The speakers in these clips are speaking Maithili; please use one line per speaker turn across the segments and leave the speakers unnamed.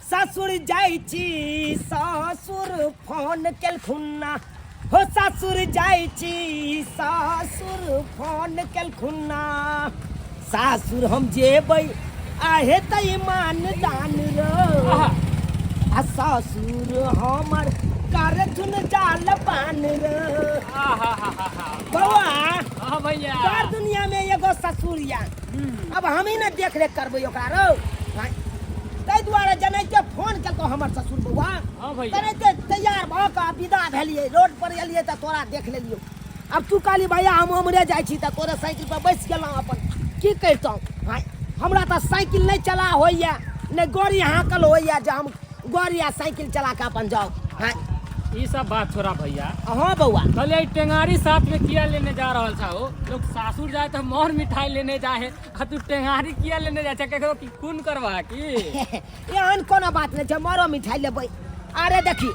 सासुर जाइ छी सासुर फोन केलखुन ना हो सासुर जाइ छी सासुर फोन केलखुन ना सासुर हम जेबै आ हेतै मान दान रो आ सासुर हमर करथुन जाल पान रो। बौआ,
हाँ भैया,
कर दुनिया में एगो ससुर या, अब हम ही ने देख रेख करबै ओकरा रौ। ताहि दुआरे जनैते फोन केलकौ हमर ससुर बौआ।
हाँ भैया।
तनैते तैयार भऽ कऽ विदा भेलियै, रोड पर एलियै तऽ तोरा देख लेलियौ। अब तू कहली भैया हम उम्हरे जाइ छी, तऽ तोरे साइकिल पर बैस गेलहुँ। अपन की करितहुँ? हाँ, हमरा तऽ साइकिल नहि चला होइए, नहि गाड़ी हाँकल होइए जे हम गाड़ी आ साइकिल चला कऽ अपन जाउ। हाँ।
ई सब बात छोड़ा भैया।
हाँ बौआ।
कहलियै ई टेंगारी साथ में किया लेने जा रहल छा? हो लोग सासुर जाए तो मोर मिठाई लेने जाए है, आ तू टेंगारी किया लेने जाए छा? केकरो की खून करबा की?
एहन कोनो बात नहि छै, मरो मिठाई लेबै। अरे देखी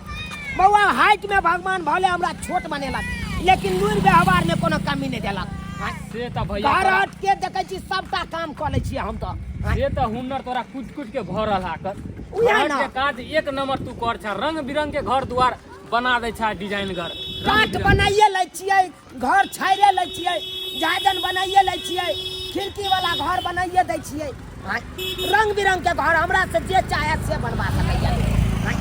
बौआ, हाइट में भगवान भले हमरा छोट बनेलक, लेकिन लूरि व्यवहार में कोनो कमी नहि देलक। हाँ।
से तऽ भैया
घर
तोरा
हट के देखै छी, सबटा काम कऽ लै छियै हम तऽ। हाँ।
से तऽ हुनर तोरा कुटि कुटि के भरल हा कर।
उएह
घर
ने।
के काज एक नंबर तू कर छा, रंग बिरंग के घर द्वार बना दै छा, डिजाइन घर रंग
काठ
बिरंग।
बनाइए लै छियै, घर छाड़े लै छियै, जाजन बनाइए लै छियै, खिड़की वाला घर बनाइए दै छियै। हाँ, रंग बिरंग के घर हमरा से जे चाहे से बनवा सकैया। हाँ,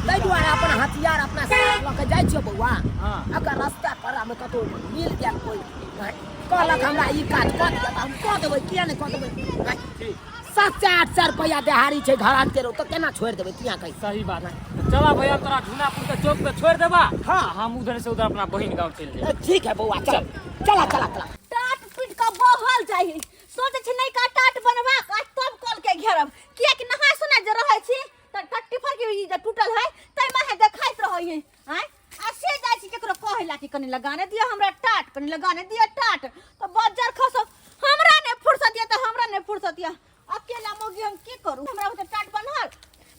ताहि दुआरे अपन हथियार अपना साथ लऽ के जाइ छियै बौआ।
हाँ।
अगर रास्ता पर में कतौ मिल गेल कोई, हाँ, कहलक हमरा ई काज कऽ दिअ, तऽ हम कऽ देबै, किया नहि कऽ देबै? हाँ,
ठीक।
700 800 रुपैआ देहाड़ी छै घर के, तऽ केना छोड़ि देबै? किया कहि?
सही बात है। तो चला भैया, तोरा झूनापुर के चौक पे छोड़ देबा।
हाँ।
हम उधर से उधर अपना बहिन गांव चल जाए।
ठीक है बौआ, चल चला चला चला।
टाट पीट के बहल जाही सोचै छी नहीं का टाट बनवा के तब कल के घेरब, कियाकि नहा सोना जे रहै छी त टट्टी फर के ई जे टूटल है तै माहे देखाइत रहै है। आँय, आ से जाइ छी केकरो कहै ला कि कनी लगाने दिअ हमरा टाट, कनी लगाने दिअ टाट, तऽ बज्जर खसो हमरा नहि फुर्सत यऽ, तऽ हमरा नहि फुर्सत यऽ। अकेला मौगी हम की करू? हमरा ओतऽ टाट बन्हल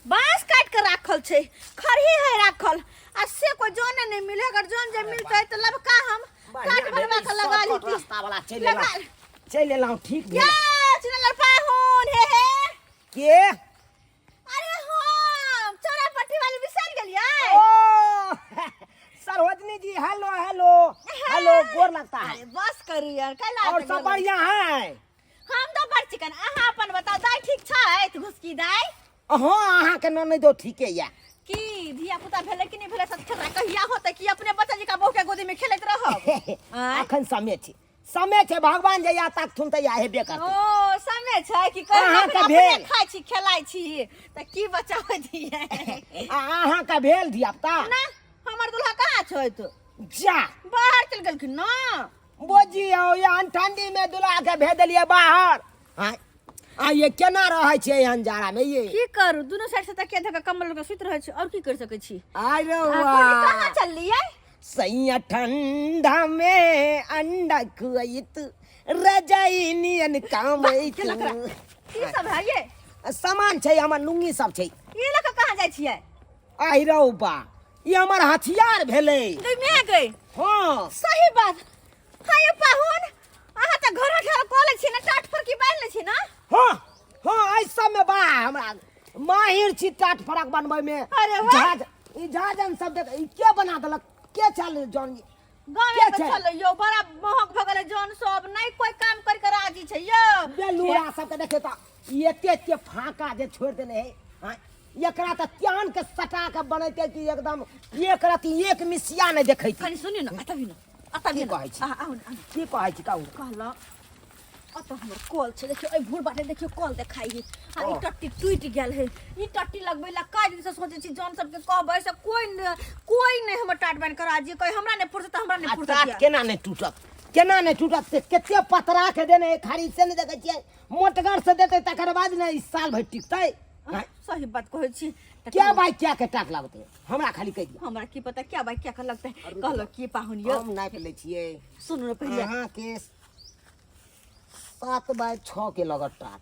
बाँस काटि के राखल छै, खरही है राखल, आ से कोई जौने नहि मिले। अगर जौन जे मिलतै तऽ लबका हम टाट बनवा के लगा लीती।
रास्ता वाला चलि
लगा
एलहुँ, चलि एलहुँ, ठीक भेल।
ये चुनल पाहुन, हे हे।
के?
अरे हम चोरा पट्टी वाली, बिसर गेलियै?
ओ Sarojini ji, hello hello hello, गोर लगता है।
अरे बस करू यार, कैला
और सब बढ़िया है?
हम तो बड़ चिकन, अहाँ अपन बताओ, दाई ठीक छै? घुसकी दाई?
हाँ, अहाँ के ननद दो ठीके या।
की धिया पुता भेलै कि नहि भेलै? सतखेला कहिया होतै कि अपने बच्चा जी का बहू के गोदी में खेलैत रहब? आँय?
अखन समय छै, समय छै, भगवान जहिया ताकथुन तहिया हेबे करतै।
ओ समय छै कि कहिया
अहाँके
अपने
भेल।
खाइ छी खेलाइ छी तऽ की बच्चा होइ दियै?
आ अहाँके भेल धिया पुता?
ना, हमर दुल्हा कहाँ छै तो?
जा,
बाहर चलि गेलखिन ना।
बुझियौ, एहन ठंडी में दुल्हा के भेज देलियै बाहर। आँय, आ ये केना रहै छै एहन जाड़ा में ये?
की करू, दुनू साइड से तकिया धऽ कऽ कम्बल के सुति रहै छी, और की कर सकै छी?
आरे
आ,
वाह।
कोनी कहाँ चललियै?
सैया ठंडा में अंडा खुआइत, रजाई नियन कामैत।
केला करा। की सब है ये?
सामान छै हमर, लुंगी सब छै।
ई लऽ कऽ कहाँ जाइ छियै?
आहि रौ बा, ई हमर हथियार भेलै।
गई मैं गई।
हाँ।
सही बात। हाँ ये पाहुन, अहाँ तऽ घर हथियार कऽ लै छी ने, टाट पर की बान्हि लै छी ने?
हाँ हाँ, एहि सब में बा हमरा माहिर छी टाट फरक बनबै में।
अरे वाह।
झाज, ई झाजन सब देख, ई के बना देलक? के चल जौन
गाँव
के
में
छै?
छलै यौ, बड़ा महग भऽ गेलै जौन सब, नहि कोइ काम कर के राजी छै यौ।
बेलूरा सबके देखे तऽ ई एते एते फाँका जे छोड़ि देने है। हाँ, एकरा तऽ त्यान के सटा के बनेते कि एकदम एक रति एक मिसिया नहि देखै
कनि सुनियौ ने, अतऽ भी ने, अतऽ भी
की
ने।
कहै छी?
आउ, आउ ने, आउ ने।
की कहै छी, कहू।
कहलहुँ अतऽ हमर कल छै, देखियौ एहि भूर बाटे देखियौ कल देखाइ है, आ ई
ओ।
टट्टी टूटि गेल है। ई टट्टी लगबै ला काज दिनसँ सोचै छी, जौन सबके कहबै से कोइ ने कोइ नहि हमर टाट बान्हि कऽ राजी, कोइ हमरा नहि फुर्सत, हमरा नहि
आ
फुर्सत
टाट
यऽ।
केना नहि टूटत, केना नहि टूटत? से कते पतरा के देने है खाली, से नहि देखै छियै? मोटगर से देतै तकर बाद ने ई साल भरि टिकतै।
आह, सही बात कहै छी तऽ
क्या
कहलहुँ-
बाई क्या के टाट लगतै, हमरा खाली कहि दिअ।
हमरा की पता क्या बाई क्या के लगतै। कहलहुँ की पाहुन यौ,
हम नापि लै छियै।
सुनू ने पहिले।
अहाँके 7 बाय 6 के लगत टाट।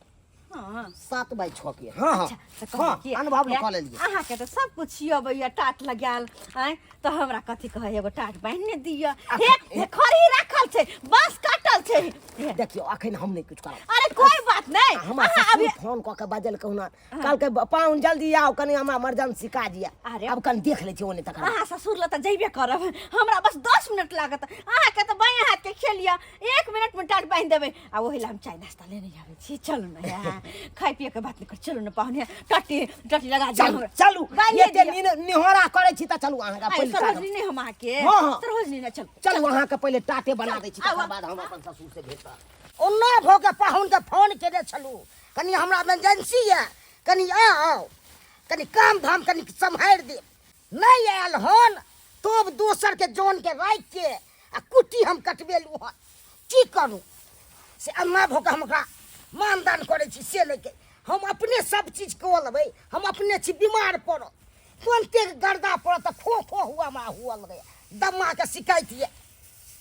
हाँ।
7 बाय 6 के, हाँ हाँ।
अच्छा, तऽ कहलहुँ
हाँ
की,
अनुभव
हे,
कऽ लेलियै।
अहाँके तऽ सब कुछ अबैया टाट लगायल। आँय, तऽ हमरा कथी कहै, एगो टाट बान्हि ने दिअ। हे हे, खरही राखल छै, बाँस काटल छै।
देखियौ, अखन हम नहि किछु करब।
अरे कोई बात नहीं।
हमरा
अहाँ
ससुर
अभी
फोन कऽ के बाजल कहुना, कहलकै पाहुन जल्दी आउ, कनि हमरा इमरजेंसी काज यऽ।
अरे।
आब कनि देख लै छी ओने तकर बाद।
अहाँ ससुर लऽ तऽ जइबे करब, हमरा बस 10 मिनट लागत। अहाँके तऽ बायाँ हाथ के खेल यऽ, 1 मिनट में टाट बान्हि देबै। आ ओहि लए हम चाय नाश्ता लेने आबै छी। चलू ने, यहाँ खाय पिए के बात नहीं कर, चलू ने पाहुन, टट्टी टट्टी लगा दियौ
चलू।
हमरा।
चलू।
बान्हिए
एते
दियौ।
निहोरा करै छी तऽ चलू, अहाँके
आइ
पहिले टाट
सरोजनी नहि हम अहाँके।
हाँ।
सरोजनी ने, चलू।
चलू, अहाँके पहिले टाटे बना दै छी,
आउ,
तकर
आउ।
बाद हम अपन ससुर से भेट करब। ओना भऽ के पाहुनके फोन केने छलहुँ, कनि हमरा इमरजेंसी यऽ, कनि आउ, कनि काम धाम कनि सम्हारि देब। नहि आयल हन तब दोसरके जौनके राखि के आ कुट्टी हम कटबेलहुँ हन। की करू से अन्ना भऽ कऽ हम ओकरा मानदान करै छी से लैके हम अपने सब चीज कऽ लेबै। हम अपने छी बीमार पड़ल, तुरन्ते गर्दा पड़त तऽ खो खो हुआ हमरा हुअ लगैए, दम्माके शिकायत यऽ।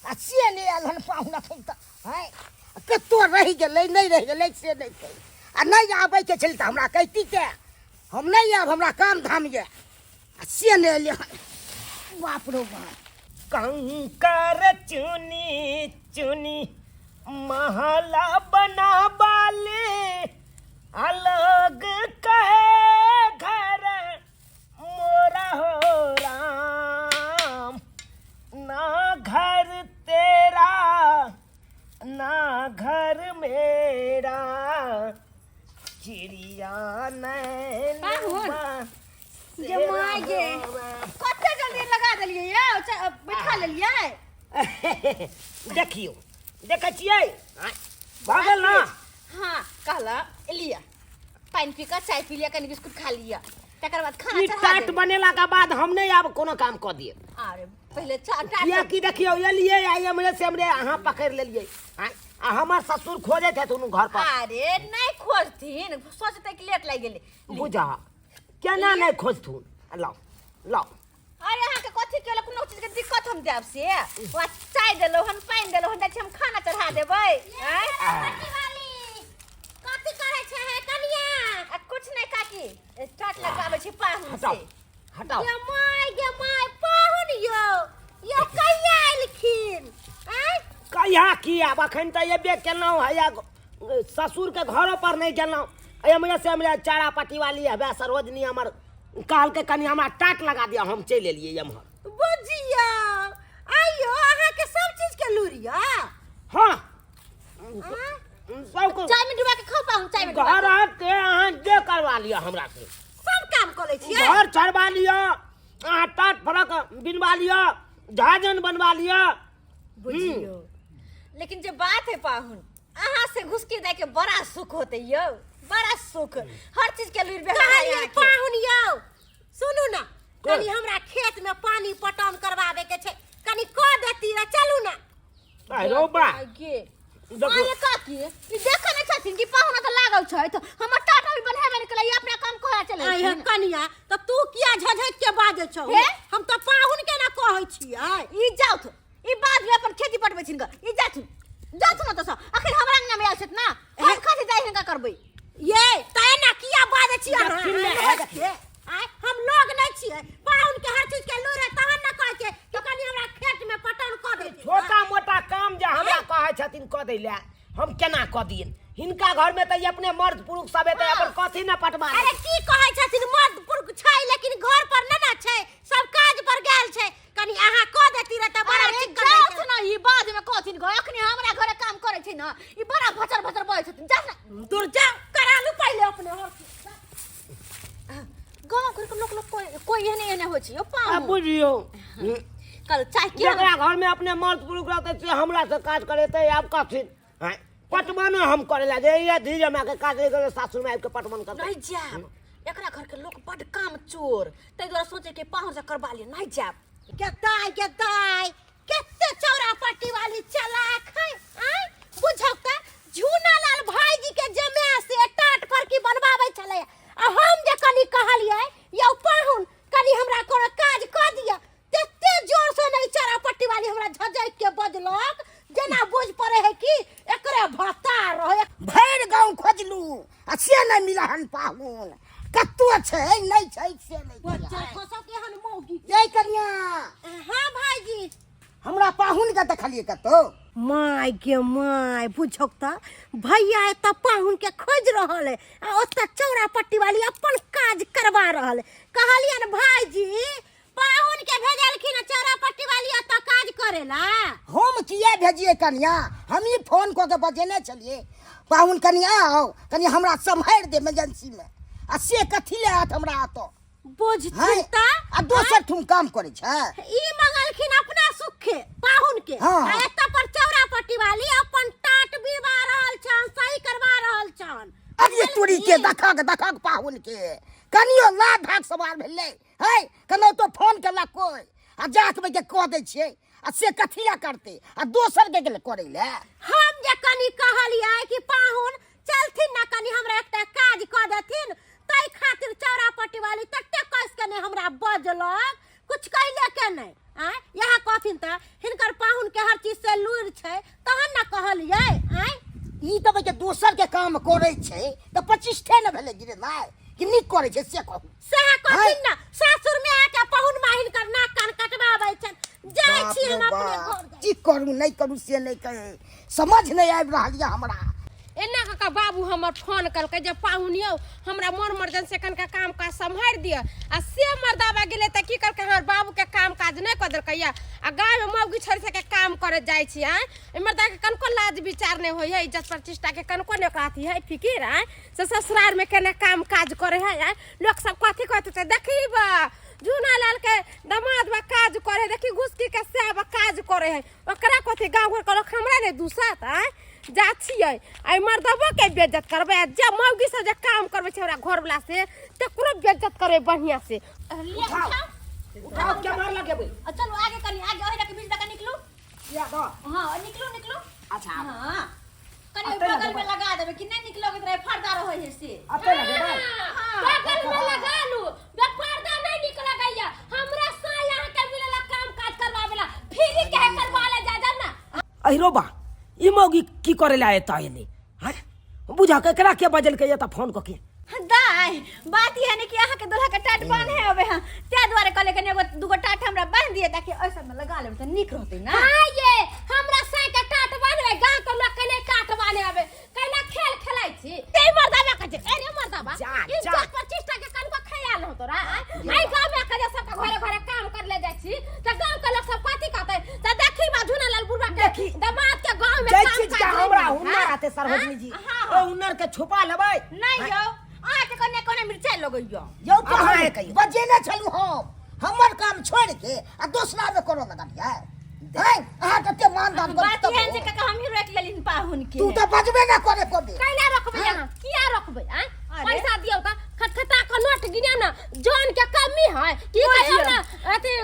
आ से नहि आयल हन पाहुन एखन तक। आँय, कतहु रहि गेलै, नहि रहि गेलै से नहि कहि। आ नहि आबैके छलै तऽ हमरा कहिती के हम नहि आयब, हमरा काम धाम यऽ। आ से नहि एलै हन, बाप रो बाप।
कंकर चुनी चुनी महला बना बाले, अलग कहे घर मोरा हो राम, ना घर तेरा ना घर मेरा, चिड़िया नैन
पाहुन।
बा-
जे माय गे, कते जल्दी लगा देलियै यौ, बैठा लेलियै।
देखियौ, देखै छियै? आँय, भऽ गेल ने?
हाँ, कहला लिअ, पानि पी कऽ चाय पी लिअ, कनि बिस्कुट खा लिअ, तकर बाद खाना
ई
चढ़ा
टाट
देबै।
बनेला के बाद हम नहि आब कोनो काम कऽ दिए।
अरे पहिले चाह टाट।
कियाकि देखियौ, एलियै आ एमरे से एमरे अहाँ पकड़ि लेलियै। आँय, आ हमर ससुर खोजैत हेथुन घर पर।
अरे नहि खोजथिन, सोचतै कि लेट लागि गेलै।
बुझा, केना नहि खोजथुन। लाउ लाउ।
अरे अहाँके कथी केलक? कोनो चीज के दिक्कत हम देब से? वहाँ चाय देलहुँ हन, पानि देलहुँ हन, जाइ छी हम खाना चढ़ा देबै। आँय?
कथी करै छै हे कनिया?
आ कुछ नहि काकी, टाट लगाबै छी पाहुन से।
हटाउ हटाउ।
गे माय, गे माय, पाहुन यौ, यौ कहिया एलखिन? आँय?
कहिया की, आब अखन तऽ एबे केलहुँ हैया, ससुरके घरो पर नहि गेलहुँ, एमरे से एमरे चारा पट्टी वाली हवे सरोजनी हमर कहलकै कनि हमरा टाट लगा दिअ, हम चलि एलियै एम्हर।
बुझियौ, आइयो अहाँके सब चीज के लूरि यऽ।
हाँ, सबके।
चाय में डुबा के खाउ पाहुन, चाय में डुबा
घर
के।
आके अहाँ जे करवा लिअ हमरा से।
सब काम कऽ लै छियै।
घर छड़वा लिअ, अहाँ टाट फरक बिनवा लिअ, झाजन बनवा लिअ।
बुझियौ, लेकिन जे बात है पाहुन, अहाँ से घुसकी दे के बड़ा सुख होते यौ, बड़ा सुख, हर चीज के लूरि व्यवहार है
कहलियै
अहाँके।
पाहुन यौ, सुनू ने, कनि हमरा खेत में पानी पटौन करवावे के छै, कनि कऽ देती रह, चलू ने।
अरे बा।
गे।
देखो।
अरे काकी, ई देखै नहि छथिन कि पाहुना तऽ लागल छै तऽ हमर टाटा भी बन्हेबे नहि केलै, ई अपना काम करा चलै।
आइ हे कनिया, तऽ तू किया झझकि के बाजै छौ?
हे?
हम तऽ पाहुन के ना कहै छियै।
ई जाउथ, ई बाद में अपन खेती पटबै छिन ग। ई जाथुन जाथुन ओतऽ सँ, अखन हमरा अंगना में आयल छथि ना, हम खाली जाइ हिनका करबै।
ये तै ना किया बाजै छियै अहाँ?
देखथिन ने।
झझकि के? आँय, हम लोग नहि छियै? पाहुन के हर चीज के लूरि है तहन ने कहै छियै कि कनि हमरा खेत में पटौन कऽ देती।
छोटा मोटा काम जे हमरा कहै छथिन कऽ दै लए, हम केना कऽ दियनि? हिनका घर में तऽ ई अपने मर्द पुरुष सब हेतै, अपन कथी ने पटवा
अरे की कहै छथिन, मर्द पुरुष छै लेकिन घर पर नहि ने छै, सब काज पर गेल छै, कनि अहाँ कऽ देती रह तऽ बड़ा
अरे
चिक्कन
जाउथ
रहितै।
ना, ई बाद में कहथिन ग, अखनी हमरा घरे काम करै छै ना, ई बड़ा भचर भचर बजै छथिन, जाउथ ना।
दूर जाउ, करा लू पहिले अपने हर चीज।
गाँव घर के लोक लोग कोई कोई एहने एहने होइ छै यौ
आ
पाहुन।
बुझियौ।
कल चाय के
जकरा घर में अपने मर्द पुरुष रहतै से हमरा से काज करेतै? आब कथिन? आँय, पटवन हम करे ला जे धीरे हमरा के काज नहि करे, सासुर में आबि के पटवन करतै।
नहीं जायब, एकरा घर के लोग बड काम चोर, ताहि दुआरे सोचे के पाहुन से करबा लिअ, नहीं जायब।
गे दाय, गे दाय, कते चौरा पट्टी वाली चलाक है। आय बुझौ त झूना लाल भाईजी के जमे से टाट फरकी बनवाबै छलै, आ हम जे कनि कहलियै यौ पाहुन कनि हमरा कोनो काज कऽ दिअ, तते जोर से नहीं चौरा पट्टी वाली हमरा झझकि के बजलक, जेना बुझ पड़े है कि एकरे भत्ता रहे।
भरि गाँव खोजलू आ से नहि मिलल हन पाहुन, कतौ छै नहि छै से नहि।
बच्चा खसो के हन मौगी।
जय कनिया।
हाँ भाईजी।
हमरा पाहुन के देखलियै कतौ?
My गे my, बुझौक त भैया एतऽ पाहुन के खोजि रहल है आ ओतऽ चौरा पट्टी वाली अपन काज करवा रहल है। कहलियन भाईजी पाहुन के भेजलखिन चौरा पट्टी वाली एतऽ काज करेला।
हम किया भेजिए कनिया, हम ही फोन कऽ के बजेने छलिए पाहुन कनिया आओ कनि हमरा सम्हारि दे इमरजेंसी में, आ से कथी ले आत हमरा एतऽ?
बुझथिन
हैं?
त
आ दोसर ठुम काम करै छै।
ई मंगलखिन अपना सुखे पाहुन के,
हाँ।
आ एतऽ पर चौरा पट्टी वाली अपन टाट बिरवा रहल छन, सही करवा रहल छन।
अरे तोरी के दखक दखक पाहुन के कनियो लाभ भाग सवार भेलै है, कनो तो फोन केलक कोइ आ जात में के कह दै छियै आ से कथी ला करतै आ दोसर के गेलै करै ले।
हम जे कनी कहलियै कि पाहुन चलथिन ना कनी हमरा एकटा काज कऽ देथिन, ताहि खातिर चौरा पट्टी वाली तते कस के ने हमरा बजलक, कुछ कहले के नहीं। आँय यहाँ कहथिन तऽ हिनकर पाहुन के हर चीज से लुरि छै तहन ना कहलियै। आँय
ई तऽ के दोसर के काम करै छै तऽ प्रतिष्ठे ने भेलै गिरेनाइ कि नीक करै छै से कहू।
सएह कहथिन ना, सासुर में आके पाहुन माहिन कर नाक कान कटवाबै छनि। जाइ
बाप
छी
रे
हम अपने
बाप,
घर जाइ।
की करू नहि करू से नहि कहै, समझ नहि आबि रहल यऽ हमरा।
एना कऽ कऽ बाबू हमर फोन कलकै जे पाहुन यौ हमरा मोन मर्जेंसी कनिका काम काज सम्हारि दिअ, आ से मर्दाबा गेलै तऽ की कलकै हमर बाबूके काम काज नहि कऽ देलकै यऽ, आ गाँवमे मौगी छोड़ि सबके काम करैत जाइ छी। आँय एहि मर्दाके कनिको लाज विचार नहि होइ है, इज्जत प्रतिष्ठाके कनिको नहि ओकरा अथी है फिकिर। आँय से ससुरारमे केना काम काज करै है, आँय लोक सब कथी कहतै तऽ देखी बा झूना लाल के दमाद बा काज करे है, देखी घुसकी के सएह बा काज करे है, ओकरा कथी गाँव घर के लोक हमरा नहि दूसत। आँय जा छियै आइ मर्दबो के बेइज्जत करबै, आ जे मौगी सब जे काम करबै छै हमरा घरवला से तकरो बेइज्जत करबै बढ़िया से।
उठाओ उठाओ के मार लगेबै।
आ चलू आगे कनी आगे ओहि के बीच दऽ निकलू।
किया दऽ?
हां निकलू निकलू।
अच्छा
हां कनी
अतै
बगल में
लगेबै।
लगा देबै कि नहि निकलबैत रहे, फर्दा रहै है से।
अतै लगेबै।
बगल में लगा लू बे, पर्दा नहीं निकल गैया हमरा साल यहाँ के मिलेला काम काज करवावेला फ्री के है करवा ले जा जा ना।
अहिरो बा ई मौगी की करे ला एता एले हैं, बुझा के एकरा के बजल के एता फोन क के?
दाय बात ई है ने कि अहाँ के दुल्हा के टाट बांधे होबे हां, ते दुआरे कहले कनी एगो दूगो टाट हमरा बांध दिए ताकि ऐसा में लगा लेब त नीक रहतै ना।
हां ये हमरा साय के टाट बांधबे, गांव के लोग के नहीं टाट बांधे आबे, कैला खेल खेलाई छी ते मर्दाबा के जे। अरे मर्दाबा
जा,
इज्जत
जा।
प्रतिष्ठा के कनको ख्याल हो तोरा? आई गांव में के जे सब घरे घरे काम कर ले जाय छी त गांव के लोग सब कथी कहतै त देखी बा झूना लाल बुढ़वा के
देखी।
दमाद के गांव में
जाय
काम
चीज के
काज नहीं
हमरा
मिलत,
हुनर
हाँ?
आते सरहोजनी जी,
हाँ,
ओ हुनर के छुपा लेबै।
नहीं यौ अहाँ के कने कोने मिरचाई लगैयो।
यौ कहाँ है कहियो बजेने छलू हम, हमर काम छोड़ के आ दोसरा में करऽ लगलियै। हैं अहाँ कते मान दान
बात
करू
एहन छै काका हम ही रोकि लेलिन पाहुन के।
तू तऽ बजबे ना करे को बेर।
कैला रखबै अहाँ? किया रखबै? आँय
अरे।
पैसा दियौ तऽ खटखटा के नोट गिने ना, जन के कमी है की कहियौ ना अथी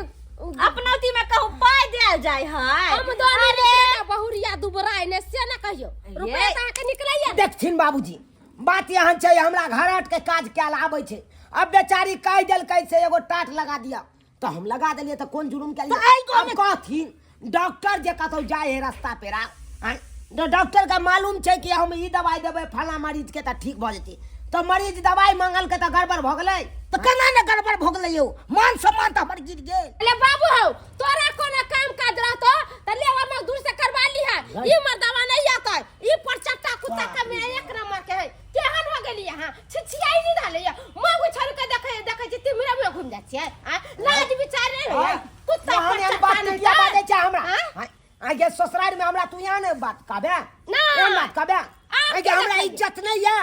अपनौती में कहूँ पाई देल जाय है।
आमदनी निकले बहुरिया दुबराय ने से ना कहियौ, रुपया तऽ अहाँके निकलैया।
देखथिन बाबूजी बात एहन छै हमरा घराट के काज कयल आबै छै, अब बेचारी कहि देलकै से एगो टाट लगा दिया तऽ हम लगा देलियै तऽ कोन जुर्म केलियै? अब कहथिन डॉक्टर जे कतौ जाइ है रास्ता पेरा, आँय तऽ डॉक्टर के मालूम छै कि हम ई दवाइ देबै फलां मरीज के तऽ ठीक भऽ जेतै, तऽ मरीज दवाइ मंगलकै तऽ गड़बड़ भऽ गेलै।
तऽ केना ने गड़बड़ भऽ गेलै यौ, मान सम्मान तऽ हमर गिर गेल।
ले बाबू हौ तोरा कोनो काम काज रहतो तऽ लेवा मजदूर से करवा लीहे, ई मर्दावा नहीं आता, ई परचट्टा कुत्ता के में एक नंबर के है। केहन हो गेली अहाँ छिछियाई नहीं रहले या मगु छोड़ के देखे देखे छी तिमरा में घूम जाइ छियै। आँ लाज विचार नहीं होय कुत्ता
एहन एहन
परचट्टा
बात
नहीं
किया
तऽ।
बाजै छै हमरा?
आँ?
आँ, आगे ससुराल में हमरा तू यहाँ ने बात कहबे?
ना।
एहन बात कहबे?
आब
आगे
के
हमरा
देखलियै?
इज्जत नहीं है,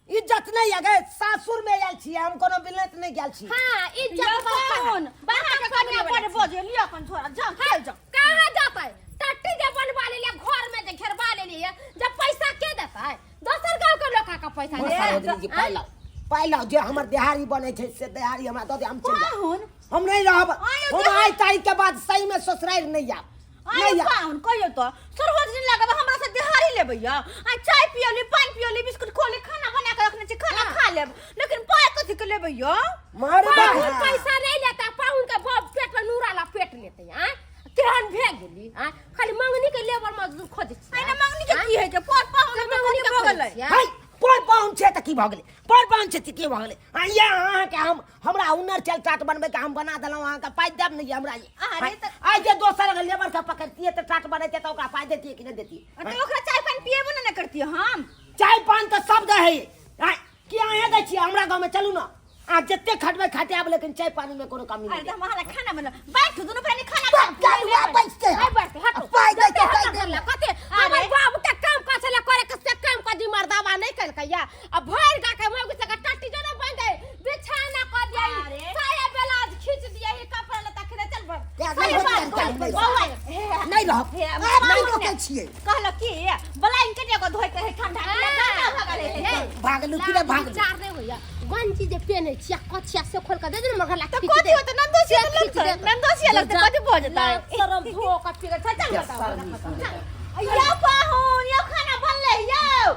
इज्जत नहीं है गे, सासुर में आयल छी हम, कोनो बिलत नहीं गेल छी।
हाँ, इज्जत
यौ
बड़का है।
पाहुन,
बड़का
अहाँ के कनिया
कनिया
बड़ बजै, लिअ अपन छोरा, जाउ, खेल जाउ।
कहाँ जातै? टट्टी जे बनवा लेलियै, घर में जे घेरवा लेलियै, जब पैसा के देतै? दोसर गाँव के लोक आके पैसा
बस
देतै।
सरोजनी जी, पाइ लाउ, पाइ लाउ, जे हमर देहारी बनै छै से देहारी हमरा दऽ दे, हम चलि जायब।
पाहुन,
हम नहीं रहब,
आयो
हम
देहारी-
आइ तारीख के बाद सही में ससुराल नहीं आयब,
आयो
नहीं आयब।
पाहुन, कहियौ तऽ, सरोजनी लागब हमरा से देहारी लेबै यौ। आ चाय पियली, पानि पियली, बिस्कुट खोली, खाना बना के रखने छी, खाना खा लेब, लेकिन पाइ कथी के लेबै यौ?
मारे
पाहुन
बाप।
पैसा नहीं लेता, पाहुन के बाप पेट में नूरा ला पेट लेते, आँय? केहन भे गेली, आँय? खाली मंगनी के लेबर मजदूर खोजै छियै।
एना मंगनी के की होइ छै? पर पाहुन
से
के
मंगनी
कथी
के
भऽ
खोजै
गेलै?
छियै।
है,
पर पाहुन छै तऽ की भऽ गेलै पर पाहुन छै तऽ की भऽ गेलै आ ये अहाँके हम हमरा हुनर चल टाट बनबैके हम बना देलहुँ अहाँके पाइ देब नहि हमरा ये
अरे तऽ-
आइ जे दोसर अगर लेबर सब पकड़तियै तऽ टाट बनैते तऽ ओकरा पाइ दैतियै कि नहि दैतियै
तऽ ओकरा चाय पानि पिएबो ने करतियै हम
चाय पान तऽ सब दै है आँय, की अहें दै छियै हमरा गाँवमे चलू ने अहाँ जते खटबै खटे आब लेकिन चाय पानी में कोनो कमी
अरे
नहीं
तऽ हम अहाँ खाना बनल बैठू दुनू प्राणी खाना
चल,
खाउ।
चल, वहाँ बैठते हैं।
नहीं बैठते हटो
पाइ दै
जते
छै,
हमर
पाइ
घर
दै
लग कते हमर बाबू के काम काज छले करे के से काम काज मर्दावा नहीं कलकै या आ भरि गा के मौगी से टट्टी जो न बन जाए बिछाना क दिया
अरे।
साया ब्लाउज खींच दिया ही कपड़ा लत्ता खींच चल भर
क्या
सही
नहीं
बात
होती
कहै,
है, चल,
बौआ,
नहीं रहब
हे,
नहीं रोकै छियै
कहलक कि ब्लैंकेट एगो धोइ के है ठंडा के ठंडा भऽ गेलै हे।
भागलू कि नहि भागलू
विचार नहीं होइया गंजी जे पेने छिया कछिया से खोल के दे दे ने मगर ला
तऽ
खींच
कथी
दे
होतै नंदोसिया
से खींच
लगतै
दे।
नंदोसिया लगतै कथी भऽ जेतै
शरम धो के पी के चल चल बताओ चल
यौ पाहुन यौ खाना बनलै यौ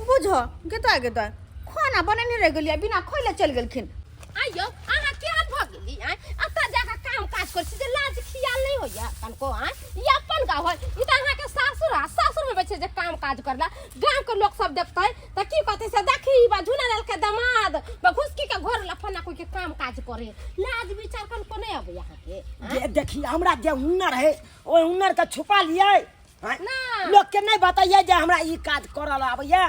बुझो गेता गेता खाना बनेने रहि गेलियै बिना खोइले चलि गेलखिन
आइयो अहाँ केहन भऽ गेली आँय एतऽ जाकऽ काम काज करै छी जे लाज खियाल नहि होइया कनको आँय ई अपन गाँव है ई तऽ अहाँके सासुर है सासुरमे बैठे जे काम काज करला गाँवके लोक सब देखतै तऽ की कहतै से देखी बा झुना के दमाद बा घुसकी के घर लफना कोई के काम काज करे लाज विचार कनको नहि अबै अहाँके
जे देखी हमरा जे हुनर है ओहि हुनर के छुपा लियै आँय?
ना।
लोक के नहीं बताइए जे हमरा ई काज करल आबैया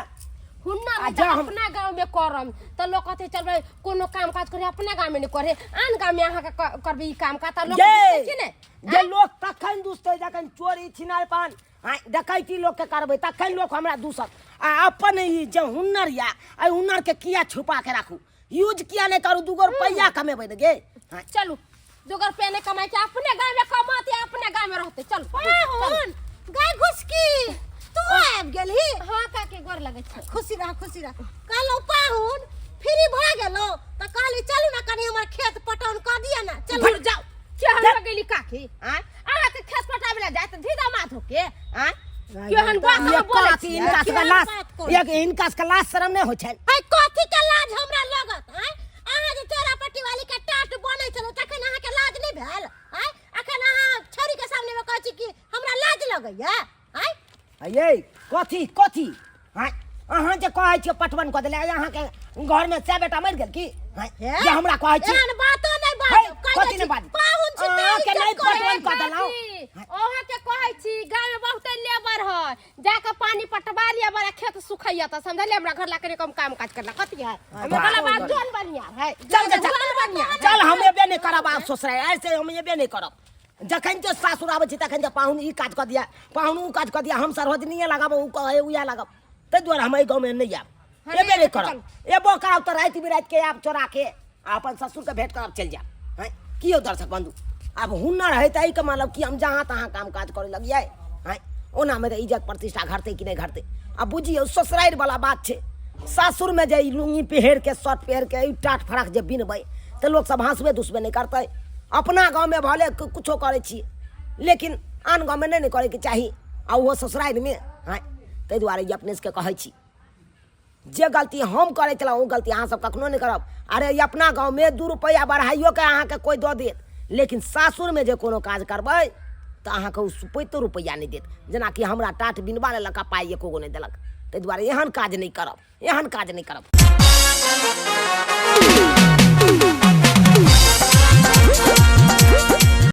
हुनर
आ
तऽ
जा हम-
अपना गाँव में करम तऽ लोक कहतै चल भाई कोनो काम काज करे अपना गाँव में नहीं करे आन गाँव में अहाँके करबै ई काम काज तऽ लोक
जे
बुझतै कि नहि
जे लोक तखन दुसतै जखन चोरी छिनार पान आँय, डकैती लोकके करबै तखन लोक हमरा दूसत आ अपन ई जे हुनर यऽ एहि हुनरके किया छुपा के राखू यूज किया नहि करू दूगो रुपैआ कमेबै ने गे आँय,
चलू दूगो रुपया नहीं कमाई के अपने गाँव में कमाते अपने गाँव में रहते चलू
पाहुन गाय घुसकी तू आबि गेलही
हाँ काकी गोर लगे छै
खुशी रह खुशी रह कहलहुँ पाहुन फ्री भऽ गेलहुँ तऽ कहली चलू ने कनि हमर खेत पटौन कऽ दिअ ने चलू
चलू जाओ केहन हो गेली काकी आँ अहाँके खेत पटाबे ला जाए तऽ धीधा माधो के आँ केहन बात अहाँ
एक
बोलै
काकी
छियै
हिनका सबके
केहन
लाज
बात करै
एक हिनका सबके लाज शरम नहि होइ छनि
है कथी के लाज हमरा लगत आँय अहाँ जे चोरा पट्टी वाली के टाट बनै छलै तखन अहाँके लाज नहि भेल आँय अखन अहाँ छौरी के सामने में कहै छी कि हमरा लाज लगैया आँय
ये कथी कथी आँय अहाँ जे कहै छियै पटवन कऽ देले अहाँके घरमे सए बेटा मरि गेल की आँय, जे हमरा कहै छी
एहन बातो नहि
हे,
बाजू कहि
कथी
दै
नहि
छी,
बाजू?
पाहुन छी तैं
अहाँके
इज्जत
नहि
करै
पटवन कऽ देलहुँ।
अहाँ के कहै छी गाँव में बहुते लेबर है जाके पानी पटवा लिया बड़ा खेत सुखैया तऽ समझलियै हमरा घर ला कनि कम काम काज करला कथी है हमरा वाला बात जोन बढ़िया है
चल गे, चल
जोन बढ़िया
चल हम एबे नहि करब आब ससुराल ऐसे हम एबे नहि करब जखन जे सासुर आबै छी तखन जे पाहुन ई काज कऽ दिया पाहुन ओ काज कऽ दिया हम सरहोजनीए लगाब ओ कहै उएह लगाब ताहि दुआरे हम एहि गाँवमे नहि आयब एबे नहि करब एबो करब तऽ राति बिरातिके आयब चोराके आ अपन ससुरके भेँट करब चलि जायब हँ की यौ दर्शक बन्धु आब हुनर है तऽ एहिके मतलब कि हम जहाँ तहाँ काम काज करे लगियै हँ ओनामे तऽ इज्जत प्रतिष्ठा घटतै कि नहि घटतै आ बुझियौ ससुरारिवला बात छै सासुरमे जे ई लुङ्गी पहिरके शर्ट पहिरके ई टाट फराक जे बिनबै तऽ लोकसभ हँसबे दुसबे नहि करतै अपना गाँवमे भले कुछो करै छी लेकिन आन गाँवमे नहि ने करैके चाही आ ओहो ससुरारिमे हँ ताहि दुआरे ई अपने सबके कहै छी जे गलती हम करै छलहुँ ओ गलती अहाँसभ कखनो नहि करब अरे ई अपना गाँवमे दू रुपैआ बढ़ाइयोके अहाँके कोइ दऽ देत लेकिन सासुरमे जे कोनो काज करबै तऽ अहाँके ओ सुपैतो रुपैआ नहि देत जेनाकि हमरा टाट बिनबा लेलक आ पाइ एको गो नहि देलक ताहि दुआरे एहन काज नहि करब एहन काज नहि करब